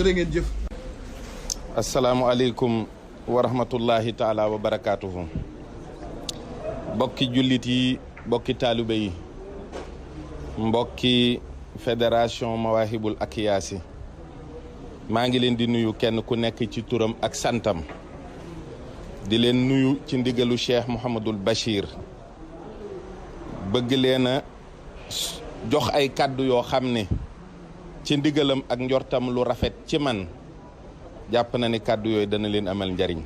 jërë ngeen jëf. asalaamualeykum wa rahmatullahi taala wa barakaatuhu. mbokki jullit yi mbokki taalibe yi mbokki fédération Mawahibul Akyaasi maa ngi leen di nuyu kenn ku nekk ci turam ak santam di leen nuyu ci ndigalu Cheikh Mouhamadul Bachir bëgg leen a jox ay kàddu yoo xam ne ci ndigalam ak njortam lu rafet ci man jàpp na ni kàddu yooyu dana leen amal njariñ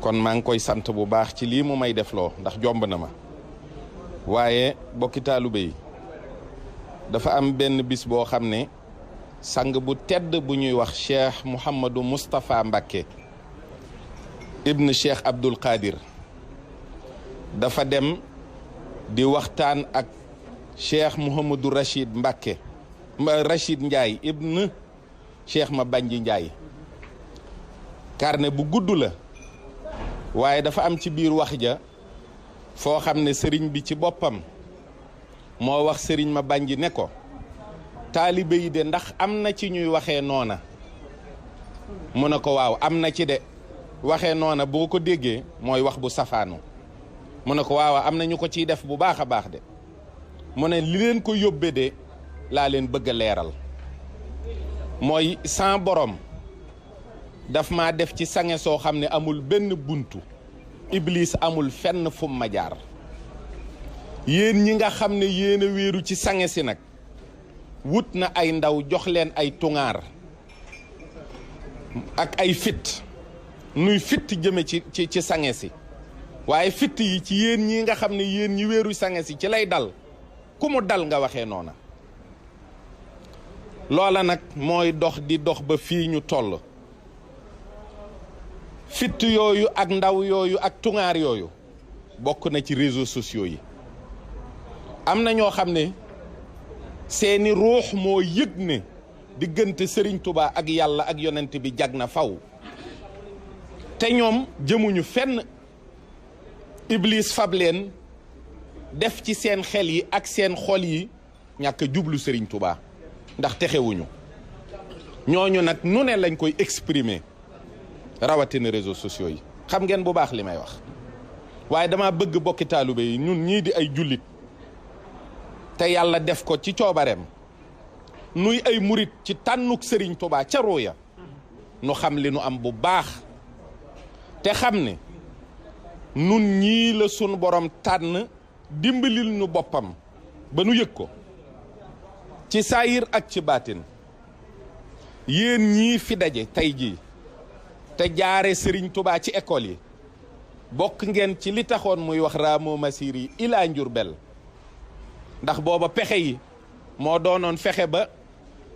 kon maa ngi koy sant bu baax ci lii mu may defloo ndax jomb na ma waaye bokki taalibe yi dafa am benn bis boo xam ne sang bu tedd bu ñuy wax Cheikh Mouhamadou Moustapha Mbacké ibn Cheikh Abdoul Qadir dafa dem di waxtaan ak Cheikh Mouhamadou Rachid Mbacké Rachid Ndiaye ibn Cheikh Mabanji Ndiaye carnet bu gudd la waaye dafa am ci biir wax ja foo xam ne sëriñ bi ci boppam moo wax sëriñ Mabanji ne ko taalibe yi de ndax am na ci ñuy waxee noona mu ne ko waaw am na ci de waxee noona boo ko déggee mooy wax bu safaanu mu ne ko waaw am na ñu ko ciy def bu baax a baax de mu ne li leen ko yóbbe de laa leen bëgg a leeral mooy sans borom daf maa def ci sange soo xam ne amul benn buntu iblis amul fenn fu ma jaar yéen ñi nga xam ne yéen a wéeru ci sange si nag wut na ay ndaw jox leen ay tungaar ak ay fit nuy fit jëme ci sange si waaye fit yi ci yéen ñi nga xam ne yéen ñi wéeru sange si ci lay dal ku mu dal nga waxee noona loola nag mooy dox di dox ba fii ñu toll fitt yooyu ak ndaw yooyu ak tungaar yooyu bokk na ci réseaux sociaux yi am na ñoo xam ne seeni ruux moo yëg ne diggante Sëriñ Tuubaa ak yàlla ak yonent bi jag na faw te ñoom jëmuñu fenn Iblis fab leen def ci seen xel yi ak seen xol yi ñàkk jublu Sëriñ Tuubaa ndax texewuñu ñooñu nag nu ne lañ koy exprimer rawatina réseaux sociaux yi xam ngeen bu baax li may wax waaye dama bëgg bokki taalibe yi ñun ñii di ay jullit te yàlla def ko ci coobareem nuy ay murit ci tànnuk Sëriñ Tuubaa ca ruuya nu xam li nu am bu baax te xam ne nun ñii la sunu borom tànn dimbalil nu boppam ba nu yëg ko ci saayir ak ci baatin yéen ñii fi daje tey jii te jaare Sëriñ Tuubaa ci école yi bokk ngeen ci li taxoon muy wax raamoo masir yi ilaa Njurbel ndax booba pexe yi moo doonoon fexe ba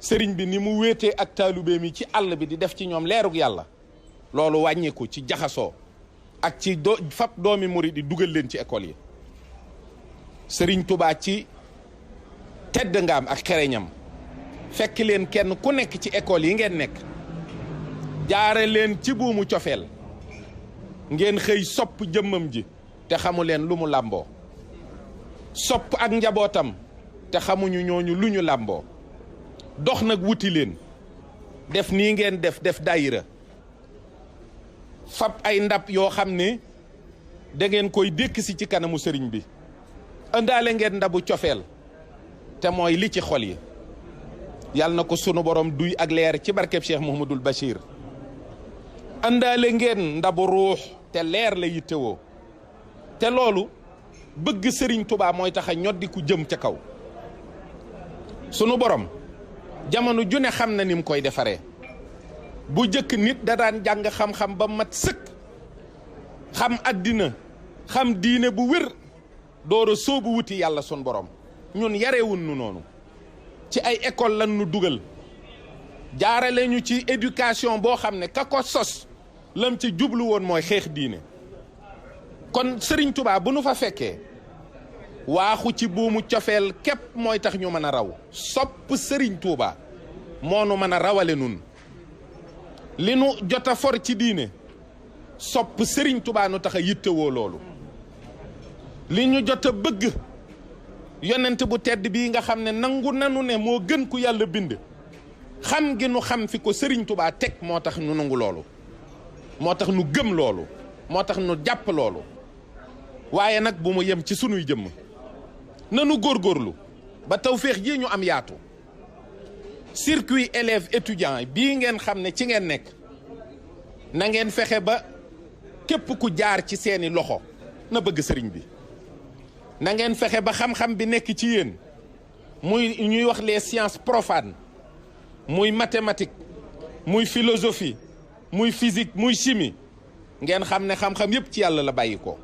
sëriñ bi ni mu wéetee ak taalibe mi ci àll bi di def ci ñoom leerug yàlla loolu wàññiku ci jaxasoo ak ci fab doomi murid di dugal leen ci école yi Sëriñ Tuubaa ci tedd ngaam ak xereñam fekk leen kenn ku nekk ci école yi ngeen nekk jaare leen ci buumu cofeel ngeen xëy sopp jëmmam ji te xamu leen lu mu làmboo sopp ak njabootam te xamuñu ñooñu lu ñu làmboo dox nag wuti leen def nii ngeen def daayira fab ay ndab yoo xam ne da ngeen koy dékk si ci kanamu sëriñ bi ëndaale ngeen ndabu cofeel te mooy li ci xol yi yàlla na ko sunu borom duy ak leer ci barkeb Cheikh Mouhamadul Bachir ëndaale ngeen ndabu ruux te leer la yittewoo te loolu bëgg Sëriñ Tuubaa mooy tax a ñoddi ku jëm ca kaw sunu borom jamono ju ne xam na ni mu koy defaree bu jëkk nit da daan jàng xam-xam ba mat sëkk xam àddina xam diine bu wér door a soobu wuti yàlla sunu borom ñun yarewun nu noonu ci ay école lan nu dugal jaarale ñu ci éducation boo xam ne ka ko sos lam ci jublu woon mooy xeex diine kon Sëriñ Tuubaa bu nu fa fekkee waaxu ci buumu cofeel képp mooy tax ñu mën a raw sopp Sëriñ Tuubaa moo nu mën a rawale nun li nu jot a for ci diine sopp Sëriñ Tuubaa nu tax a yittewoo loolu li ñu jot a bëgg yonent bu tedd bii nga xam ne nangu nanu ne moo gën ku yàlla bind xam gi nu xam fi ko Serigne Touba teg moo tax nu nangu loolu moo tax nu gëm loolu moo tax nu jàpp loolu waaye nag bu mu yem ci sunuy jëmm nanu góorgóorlu ba tawféex ji ñu am yaatu circuit élèves étudiants bii ngeen xam ne ci ngeen nekk na ngeen fexe ba képp ku jaar ci seeni loxo na bëgg sëriñ bi na ngeen fexe ba xam-xam bi nekk ci yéen muy ñuy wax les sciences profanes muy mathématique muy philosophie muy physique muy chimie ngeen xam ne xam-xam yépp ci yàlla la bàyyi ko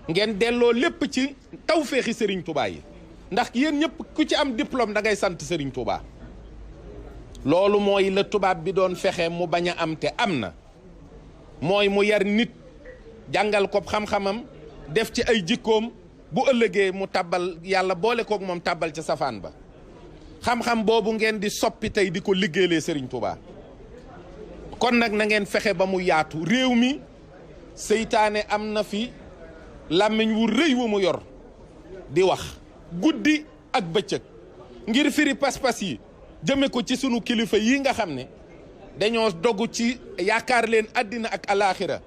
ngeen delloo lépp ci tawféexi Serigne Touba yi ndax yéen ñëpp ku ci am diplôme da ngay sant Serigne Touba loolu mooy la tubaab bi doon fexe mu bañ a am te am na mooy mu yar nit jàngal ko xam-xamam def ci ay jikkoom bu ëllëgee mu tàbbal yàlla boole kook moom tàbbal ca safaan ba xam-xam boobu ngeen di soppi tey di ko liggéeylee Serigne Touba kon nag na ngeen fexe ba mu yaatu réew mi seytaane am na fi làmmiñ wu rëy wu mu yor di wax guddi ak bëccëg ngir firi pas-pas yi jëme ko ci sunu kilifa yi nga xam ne dañoo dogu ci yaakaar leen àddina ak alaaxira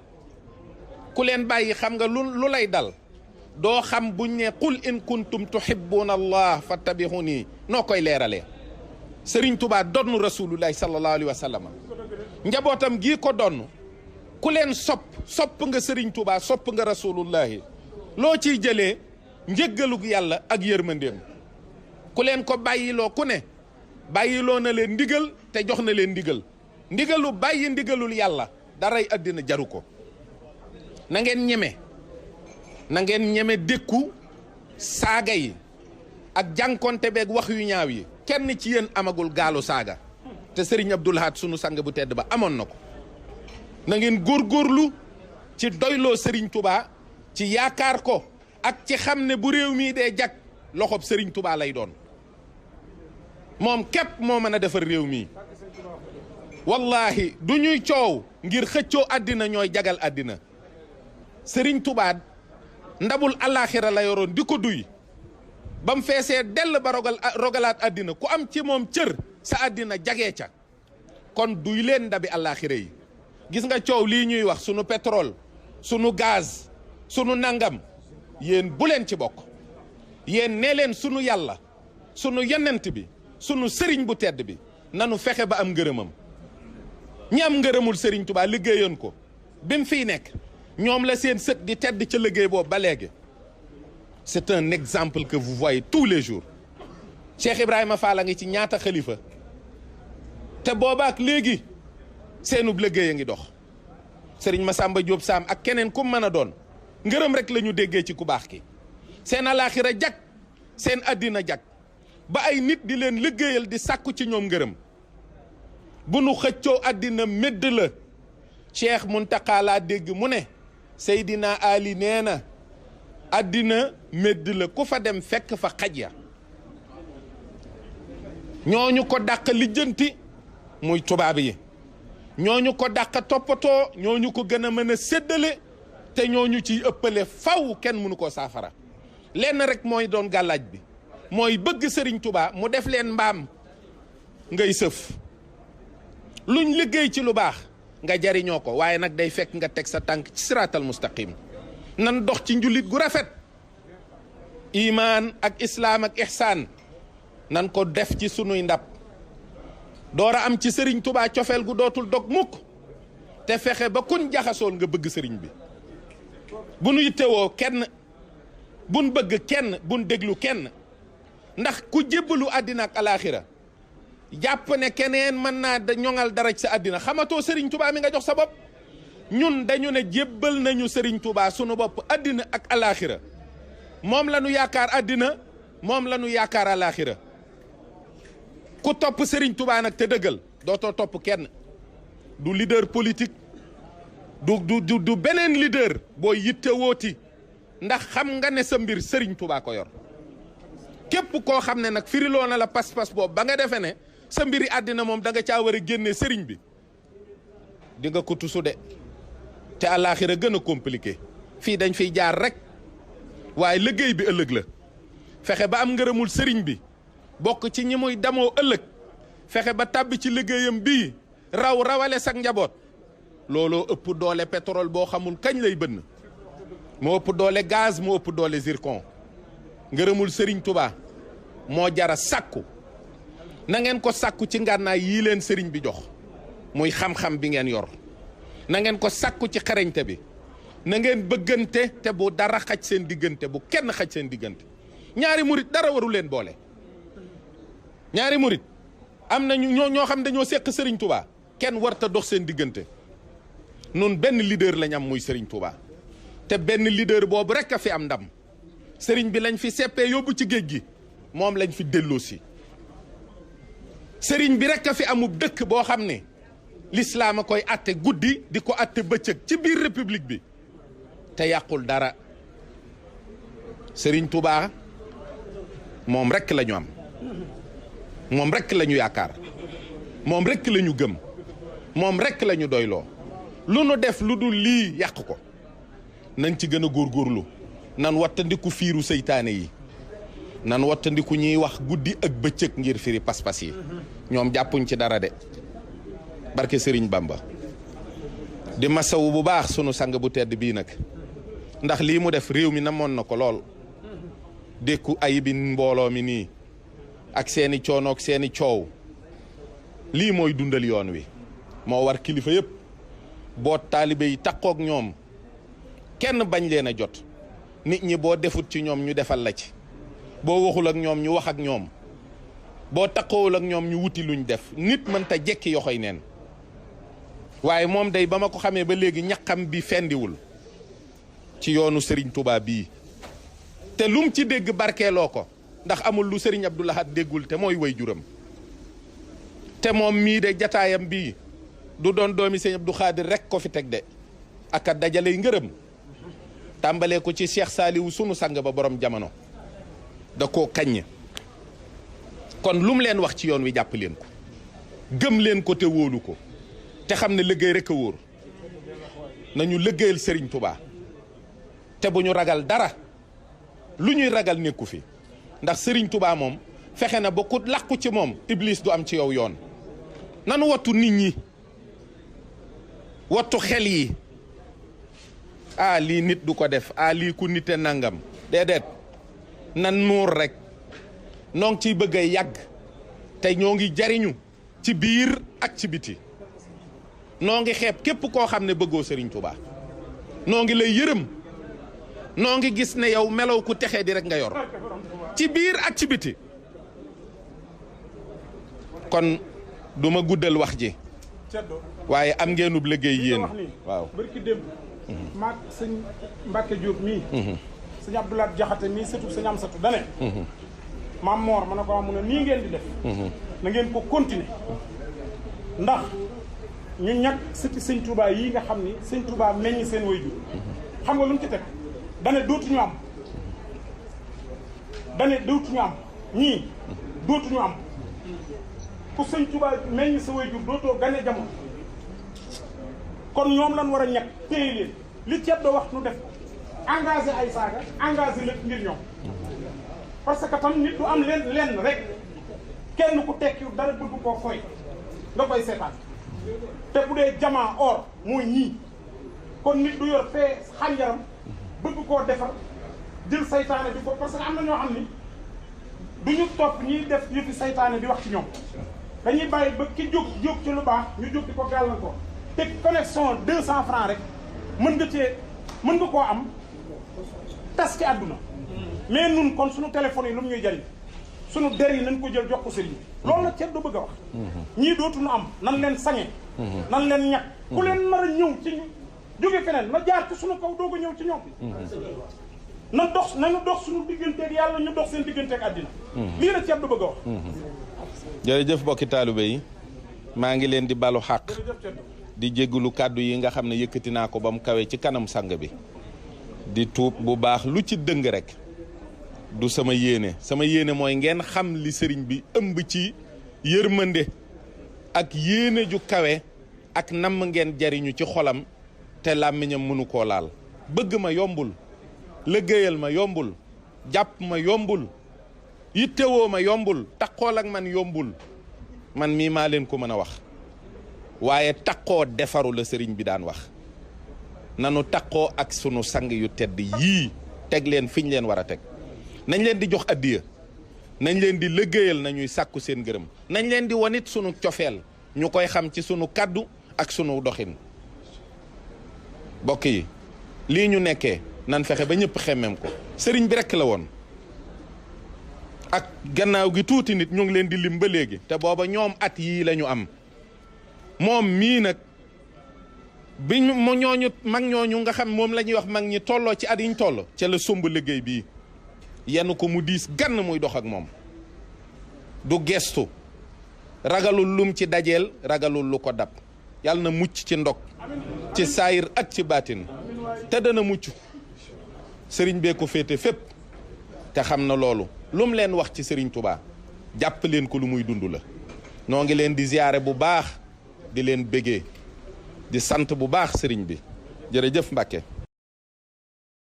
ku leen bàyyi xam nga lu lay dal doo xam buñ ne qul in kuntum tuhibbuna allah fattabihuni noo koy leeralee Serigne Touba donnu rasulullahi sallallahu alayhi wa sallam njabootam gii ko donn ku leen sopp nga Serigne Touba sopp nga rasulullahi loo ciy jëlee njëggalug yàlla ak yërmandeem ku leen ko bàyyiloo ku ne bàyyiloo na leen ndigal te jox na leen ndigalu bàyyi ndigalul yàlla daray àddina jaru ko na ngeen ñeme dékku saaga yi ak jànkonte beeg wax yu ñaaw yi kenn ci yéen amagul gaalu saaga te Serigne Abdoul Ahad sunu sang bu tedd ba amoon na ko na ngeen góorgóorlu ci doyloo Serigne Touba ci yaakaar ko ak ci xam ne bu réew mii dee jag loxob Serigne Touba lay doon moom képp moo mën a defar réew mii wallahi du ñuy coow ngir xëccoo àddina ñooy jagal àddina Serigne Touba ndabul alaaxira la yoroon di ko duy ba mu feesee dell ba rogalaat àddina ku am ci moom cër sa àddina jagee ca kon duy leen ndabi alaaxira yi gis nga coow lii ñuy wax sunu pétrole sunu gaz sunu nangam yéen bu leen ci bokk yéen nee leen sunu yàlla sunu yonent bi sunu sëriñ bu tedd bi nanu fexe ba am ngërëmam ñi am ngërëmul Serigne Touba liggéeyoon ko bi mu fiy nekk ñoom la seen sët di tedd ca liggéey boobu ba léegi c'est un exemple que vous voyez tous les jours Cheikh Ibrahima Fall a ngi ci ñaata xalifa te boobaak léegi seenub liggéey a ngi dox Serigne Massamba Diop Sam ak keneen ku mën a doon ngërëm rek la ñu déggee ci ku baax ki seen alaaxira jag seen àddina jag ba ay nit di leen liggéeyal di sàkku ci ñoom ngërëm bu nu xëccoo àddina médd la Cheikh Muntaka laa dégg mu ne Seydina Ali nee na àddina médd la ku fa dem fekk fa xaj ya ñooñu ko dàq lijjanti muy tubaab yi ñooñu ko dàq toppatoo ñooñu ko gën a mën a séddale te ñooñu ciy ëppale faw kenn mënu koo saafara lenn rek mooy doon gàllaaj bi mooy bëgg Serigne Touba mu def leen mbaam ngay sëf luñ liggéey ci lu baax nga jariñoo ko waaye nag day fekk nga teg sa tànk ci siraatal mustaqim nan dox ci njulit gu rafet imaan ak islaam ak ihsaan nan ko def ci sunuy ndab door a am ci Serigne Touba cofeel gu dootul dog mukk te fexe ba kun jaxasool nga bëgg Serigne bi bu nu yittewoo kenn bun bëgg kenn bun déglu kenn ndax ku jébbalu àddina ak alaaxira jàpp ne keneen mën naa da ñoŋal dara ci sa àddina xamatoo Serigne Touba mi nga jox sa bopp ñun dañu ne jébbal nañu Serigne Touba sunu bopp àddina ak alaaxira moom la ñu yaakaar àddina moom la ñu yaakaar alaaxira ku topp Serigne Touba nag te dëggal dootoo topp kenn du leader politique du beneen leader boo yitte wooti ndax xam nga ne sa mbir Serigne Touba ko yor képp koo xam ne nag firiloo na la pas-pas boobu ba nga defee ne sa mbiri àddina moom da nga caa war a génne Serigne bi di nga ko tusu de te àllaaxira gën a compliqué fii dañ fiy jaar rek waaye liggéey bi ëllëg la fexe ba am ngërëmul Serigne bi bokk ci ñi muy damoo ëllëg fexe ba tàbbi ci liggéeyam bii rawale sak njaboot looloo ëpp doole pétrole boo xamul kañ lay bënn moo ëpp doole gaz moo ëpp doole zircon ngërëmul Serigne Touba moo jara sàkku na ngeen ko sàkku ci ngànnaay yii leen Serigne bi jox muy xam-xam bi ngeen yor na ngeen ko sàkku ci xarañte bi na ngeen bëggante te bu dara xaj seen diggante bu kenn xaj seen diggante ñaari murit dara waru leen boole ñaari murit am na ñoo xam dañoo seq Serigne Touba kenn warta dox seen diggante nun benn leader lañ am muy Serigne Touba te benn leader boobu rek a fi am ndam Serigne bi lañ fi seppee yóbbu ci géej gi moom lañ fi delloosi Serigne bi rek a fi amub dëkk boo xam ne l'islam a koy atte guddi di ko atte bëccëg ci biir république bi te yàqul dara Serigne Touba moom rek la ñu am moom rek la ñu yaakaar moom rek la ñu gëm moom rek la ñu doyloo lu nu def lu dul lii yàq ko nañ ci gën a góorgóorlu nan wattandiku fiiru seytaane yi nan wattandiku ñuy wax guddi ak bëccëg ngir firi pas-pas yi ñoom jàppuñ ci dara de barke Serigne Bamba di masawu bu baax sunu sang bu tedd bii nag ndax lii mu def réew mi namoon na ko lool dékku ayibi mbooloo mi nii ak seeni coono ak seeni coow lii mooy dundal yoon wi moo war kilifa yëpp boot taalibe yi takkook ñoom kenn bañ leen a jot nit ñi boo defut ci ñoom ñu defal la ci boo waxul ak ñoom ñu wax ak ñoom boo takkoowul ak ñoom ñu wuti luñ def nit mënta jekki yoxoy neen waaye moom day ba ma ko xamee ba léegi ñaqam bi fendiwul ci yoonu Serigne Touba bii te lum ci dégg barkeeloo ko ndax amul lu Serigne Abdou Lahad déggul te mooy way juram te moom mii de jataayam bii du doon doomi Serigne Abdou Khadir rek ko fi teg de aka dajaley ngërëm tàmbalee ko ci Cheikh Saliou sunu sang ba borom jamono da koo kaññ kon lu mu leen wax ci yoon wi jàpp leen ko gëm leen ko te wóolu ko te xam ne liggéey rek a wóor nañu liggéeyal Serigne Touba te bu ñu ragal dara lu ñuy ragal nekku fi ndax Serigne Touba moom fexe na ba ku làqu ci moom Iblis du am ci yow yoon nanu wattu nit ñi wattu xel yi lii nit du ko def lii ku nite nangam déedéet nan nuur rek noo ngi ciy bëgg a yàgg te ñoo ngi jariñu ci biir ak ci biti noo ngi xeeb képp koo xam ne bëggoo Serigne Touba noo ngi lay yërëm noo ngi gis ne yow melow ku texee di rek nga yor ci biir ak ci biti kon du ma guddal wax ji waaye am ngeenub liggéey yéen waaw barki démb maag sëñ Mbacke Diop mii sëñ Abdoulaye Diakhaté mii sëtu sëñ am satu dane maam Mor ma ne ko mu ne nii ngeen di def na ngeen ko continuer ndax ñu ñàkk sëti sëñ Touba yii nga xam ni sëñ Touba meññ seen waajur xam nga lu mu ci teg dane dootuñu am ñii dootuñu am ku sëñ Touba meññ sa waajur dootoo gane jamono kon ñoom lan war a ñàkk téye leen li ceeb da wax nu def ko engagé ay saaga engagé lépp ngir ñoom parce que tam nit du am lenn rek kenn ku tekkiwul dara bëgg koo foy nga koy seetaan te bu dee jamaa or mooy ñii kon nit du yor fee xànjaram bëgg koo defar jël saytaane bi ko parce que am na ñoo xam ni du ñu topp ñiy def yëfi saytaane di wax ci ñoom dañuy bàyyi ba ki jóg ci lu baax ñu jóg di ko gàllankoor te connexion 200 francs rek mën nga koo am tas ci àdduna mais nun kon suñu téléphone yi lu mu ñuy jariñ suñu der yi nañ ko jël jox ko sëriñ loolu la ceeb du bëgg a wax ñii dootuñu am nan leen sañe nan leen ñàkk ku leen nar a ñëw ci jóge feneen na jaar ci suñu kaw doog a ñëw ci ñoom nañu dox suñu digganteeg yàlla ñu dox seen digganteeg àddina lii la ceeb du bëgg a wax jërëjëf bokki taalibe yi maa ngi leen di balu xàq di jéggulu kàddu yi nga xam ne yëkkati naa ko ba mu kawee ci kanam sang bi di tuub bu baax lu ci dëng rek du sama yéene mooy ngeen xam li sëriñ bi ëmb ci yërmande ak yéene ju kawe ak namm ngeen jariñu ci xolam te làmmiñam mënu koo laal bëgg ma yombul liggéeyal ma yombul jàpp ma yombul yittewoo ma yombul taxool ak man yombul man mii maa leen ko mën a wax waaye taqoo defaru la sëriñ bi daan wax nanu taqoo ak sunu sang yu tedd yii teg leen fiñ leen war a teg nañ leen di jox addiya nañ leen di liggéeyal nañuy sàkku seen gërëm nañ leen di wanit sunu cofeel ñu koy xam ci sunu kaddu ak sunu doxin bokk yi lii ñu nekkee nan fexe ba ñëpp xemmem ko sëriñ bi rekk la woon ak gannaaw gi tuuti nit ñu ngi leen di lim ba léegi te booba ñoom at yii la ñu am moom mii nag bi mu ñooñu mag ñooñu nga xam moom la ñuy wax mag ñi tolloo ci at yiñ toll ca la somb liggéey bii yenn ko mu diis gann muy dox ak moom du gestu ragalul lum ci dajeel ragalul lu ko dab yàlla na mucc ci ndog ci saayir ak ci baatin te dana mucc sëriñ bee ko féete fépp te xam na loolu lum leen wax ci sëriñ Touba jàpp leen ko lu muy dund la noo ngi leen di ziyaare bu baax di leen bégee di sant bu baax sëriñ bi jërëjëf Mbàkke